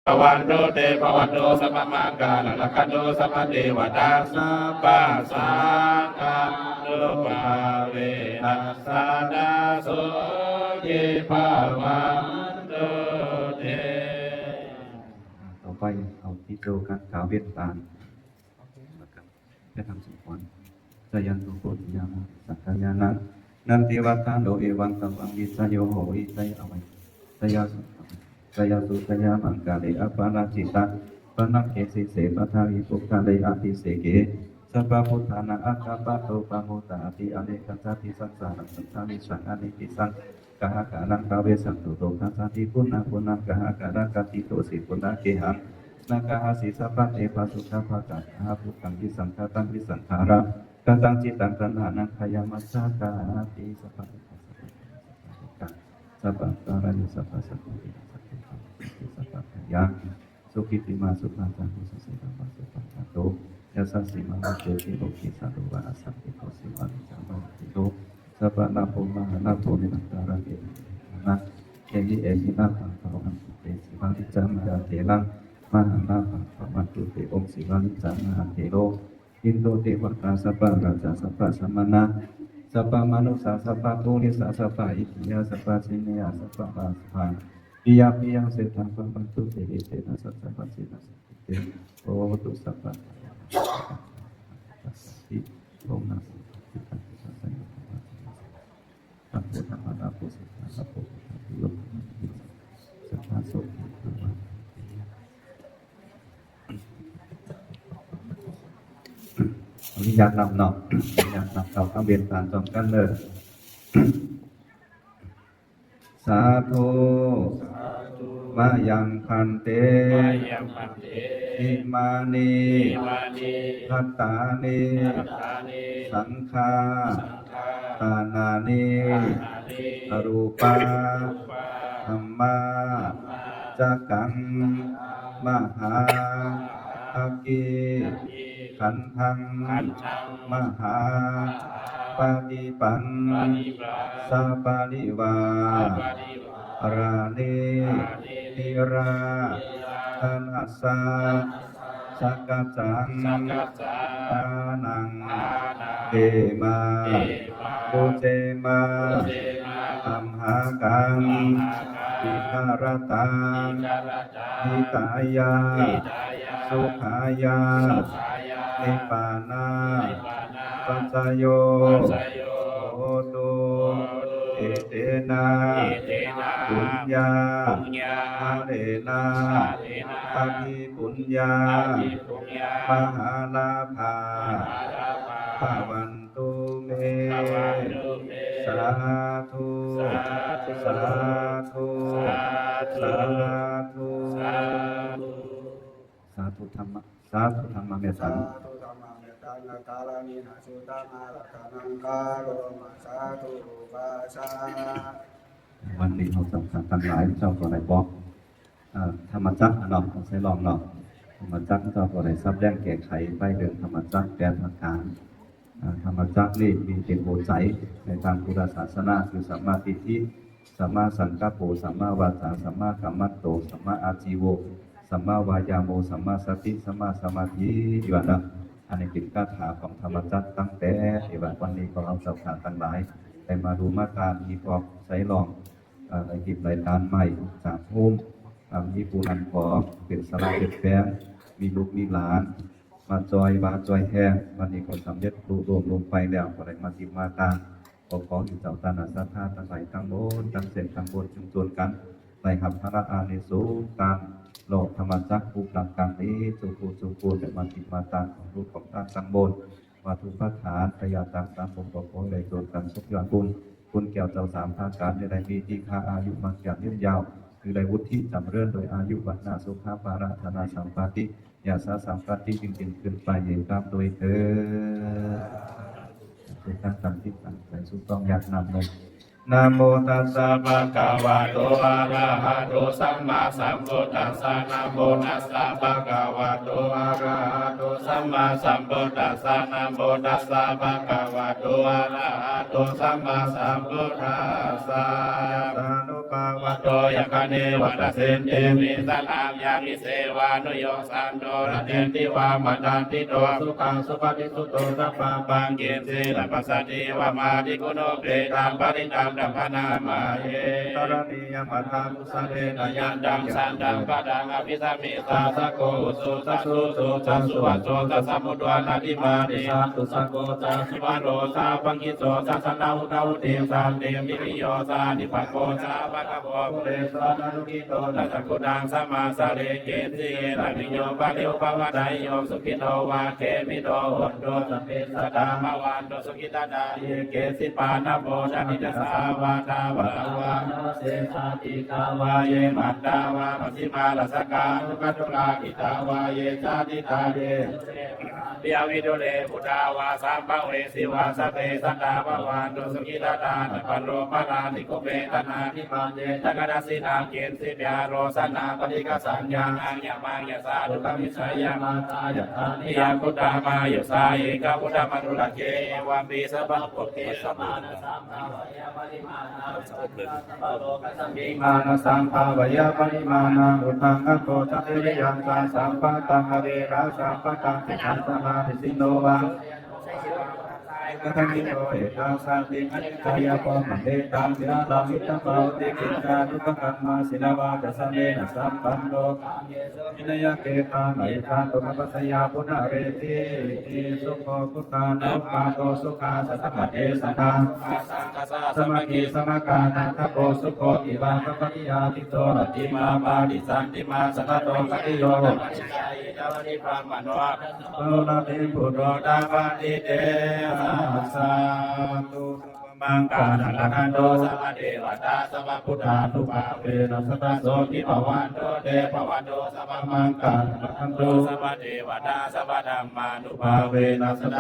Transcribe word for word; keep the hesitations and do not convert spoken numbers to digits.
bhavantu te. Bhavatu sabbamaṅgalaṃ, rakkhantu sabbadevatā, sabbasaṅghānubhāvena sadā sotthī bhavantu te. ต่อไปเอาที่โจกันกล่าวเวียนตาม พระธรรมสมพร Jayanto bodhiyā mūle sakyānaṃ nandivaḍḍhano, evaṃ tvaṃ vijayo hohi jayassu jayassu jayamaṅgale, aparājitapallaṅke sīse paṭhavipokkhare abhiseke sabbabuddhānaṃ aggappatto pamodati. Anekajātisaṃsaraṃ saṅghamicchaṃ anippisaggahakāraṃ kahakāraṃ kavesaṃ tutokhajāti, punapunaṃ kahakāraṃ kacittosi punagehaṃ nāgahasi sabbate pasuddhapākāraṃ abuddhaṃ visaṅkhataṃ visaṅkhāraṃ kataṃ cittaṃ taṇhānaṃ khayamajjhagāti. Sabbadukkha sabbadoka sabbaantarāyo sabbasaṅkāriṇā sabbe sabbadukkhadomanassupāyāsā sukhī vivā sukhā ca hohi sukhaṃ dīghāyuko ca bhavantu. Yasassi mahā bhūte loke sārūpā asaṃkhīto sīvalī ca mahātherā sabbalaphā mahālābho nirantaraṃ ehi ehi nāthaṃ bhavantu te. Sīvalī ca mahātherā mahālābhā bhavantu te. Om sīvalī ca mahātherā indu devatā sabbarājā sabbasamaṇā sabbamanussā sabbapurisā sabbaindriyā sabbajinatiyā sabbalābhaṃ piyapiyā seṭṭhaṃ bhavantu te. Etena saccavajjena sotthi te hotu sabbadā. Om namo buddhāya. Sabbabuddhānaṃ namo. Sabbabuddhānaṃ namo. Sabbasotthiṃ bhavantu. ขออนุญาตนำเนาะ ขออนุญาตนำเข้าคำเวียนตามจองกันเด้อ Sādhu. Mayaṃ bhante. Mayaṃ bhante. Imāni. Imāni. Bhattāni. Bhattāni. Saṅghā. Saṅghā. Tānāni. Tānāni. Rūpā. Rūpā. Dhammā. Dhammā. Cakkaṃ. Cakkaṃ. Mahā. Mahā. Bhagī. Bhagī. Gandhaṃ. Gandhaṃ. Mahā. Mahā. Padīpaṃ. Padīpaṃ. Saparivā. Saparivā. Rāni. Rāni. Dhīrā. Dhīrā. Dhanassa. Dhanassa. Sakkaccaṃ. Sakkaccaṃ. Dānaṃ. Dānaṃ. Dema. Dema. Pūjema. Pūjema. Amhākaṃ. Amhākaṃ. Viharataṃ. Viharataṃ. Hitāya. Hitāya. Sukhāya. Sukhāya. Nibbāna. Nibbāna. Paccayo. Paccayo. Hotu. Hotu. Etena. Etena. Puññā. Puññā. Phale na. Phale na. Abhipuññā. Abhipuññā. Mahālābhā. Mahālābhā. Bhavantu me. Bhavantu me. Sādhu. Sādhu. Sādhu. Sādhu. Sādhu. Sādhu. Sādhu dhamma. Sādhu dhamma mettaṃ. Sādhu dhamma mettaṃ. Kālāni na suttamā rakkhaṇaṃ karoma. Sādhu ābhāsā. วันนี้เราสำคัญทั้งหลาย เจ้าก็ได้บอก อ่า ธรรมจักรเนาะ ใช้ลองเนาะ ธรรมจักร เจ้าก็ได้สับแรงแก้ไขไปเรื่องธรรมจักรแปดประการ อ่า ธรรมจักรนี่มีเป็นหัวใจในทางพุทธศาสนา คือสัมมาทิฏฐิ สัมมาสังกัปโป สัมมาวาจา สัมมากัมมันโต สัมมาอาจีโว สัมมาวายาโม สัมมาสติ สัมมาสมาธิ อยู่นะ อันนี้เป็นคาถาของธรรมจักรตั้งแต่ที่ว่าวันนี้พวกเราเจ้าข้าทั้งหลายได้มาดูมาตามมีพร้อมใช้ลอง เอ่อ ได้กินได้ทานใหม่จากโฮม อ่า มีผู้นั้นก็เป็นสลาเป็นแฟน มีลูกมีหลาน มาจอยว่าจอยแฮง วันนี้ก็สำเร็จลุล่วงลงไปแล้ว ก็ได้มากินมาตาม ก็ขอให้เจ้าต้านศรัทธาทั้งหลายทั้งมวล ทั้งเส้นทั้งบน จึงชวนกัน ได้รับพระอานิสงส์การหล่อธรรมจักรผู้หลักกลางนี้ สุขูสุขู แต่มากินมาตามของลูกของท่านทั้งมวล วัตถุพัฒฐาน พยาตางสามองค์ ก็ขอให้ได้ชวนกันสมยอดบุญ คุณแก้วเจ้าสามประการ จะได้มีทีฆาอายุมั่นขวัญยืนยาว คือได้วุฒิจำเริญโดยอายุ วรรณะ สุขะ พละ ธนะ สัมปติ ยศสัมปติ ยิ่งยิ่งขึ้นไป ยิ่งร่ำรวยเถิด เป็นการตั้งจิตตั้งใจ สุดต้องอยากนำเลย Namo tassa bhagavato arahato sammāsambuddhassa. Namo tassa bhagavato arahato sammāsambuddhassa. Namo tassa bhagavato arahato sammāsambuddhassa. Yathānubhāvato yakkhaṇe vadassentīti sannamya visevānuyojanto ratenti vā matandito sukhaṃ supati sutto sabbapāṃ kiñci na passati vamāti guṇūpetaṃ parittaṃ taṃ bhaṇāma he. Karaṇīyamatthakusalena yantaṃ santaṃ padaṃ abhisamecca, sakko ujū ca suhujū ca suvaco cassa mudu anatimānī, santussako ca subharo ca paṇḍito ca sallahukavutti, santussako ca nipako ca paggaṇho kulesu ananu giddho. Na ca khuddaṃ samācare kiñci yena viññū pare upavadeyyuṃ. Sukhino vā khemino hontu sabbe sattā bhavantu sukhitattā. Ye keci pāṇabhūtatthi tasā vā thāvarā vā anavasesā, dīghā vā ye mattā vā majjhimā rassakā aṇukathūlā, diṭṭhā vā ye ca adiṭṭhā ye avidūre, bhūtā vā sambhavesī vā sabbe sattā bhavantu sukhitattā. Na paro parāni kumbhe na nātimaññe ca kadassina kiñcipi ārosanā paṭighasaññā. Aññamaññassa dukkhamiccheyya. Mātā yathā niyaṃ puttamanujjhāyī, kavuttamanurakkhī, evampi sabbabhūtesu mānasam bhāvaye aparimāṇaṃ. Mānasam bhāvaye aparimāṇaṃ. Uddhaṃ adho ca tiriyañca asambādhaṃ averaṃ asapattaṃ. Tiṭṭhaṃ samādhisinno vā kaṭhino, etaṃ satiṃ adhiṭṭheyya brahmametaṃ vihāraṃ idhamāhu. Diṭṭhiñca anupagamma sīlavā dassanena sampanno, kāmesu vineyya gedhaṃ, na hi jātu gabbhaseyyaṃ punaretīti. Sukho buddhānupādo, sukhā saddhammadesanā, saṅghassa sāmaggī, samaggānandaṃ sukho. Divā ca bhāgiyā diṭṭho, rattimābhāti santимā, satato khattiyo ca brāhmaṇo, attasubharo rattiṃ buddho ca paṭiṭṭhāsi. Bhavatu sabbamaṅgalaṃ, rakkhantu sabbadevatā, sabbabuddhānubhāvena sadā sotthī bhavantu te. Bhavatu sabbamaṅgalaṃ, rakkhantu sabbadevatā, sabbadhammānubhāvena sadā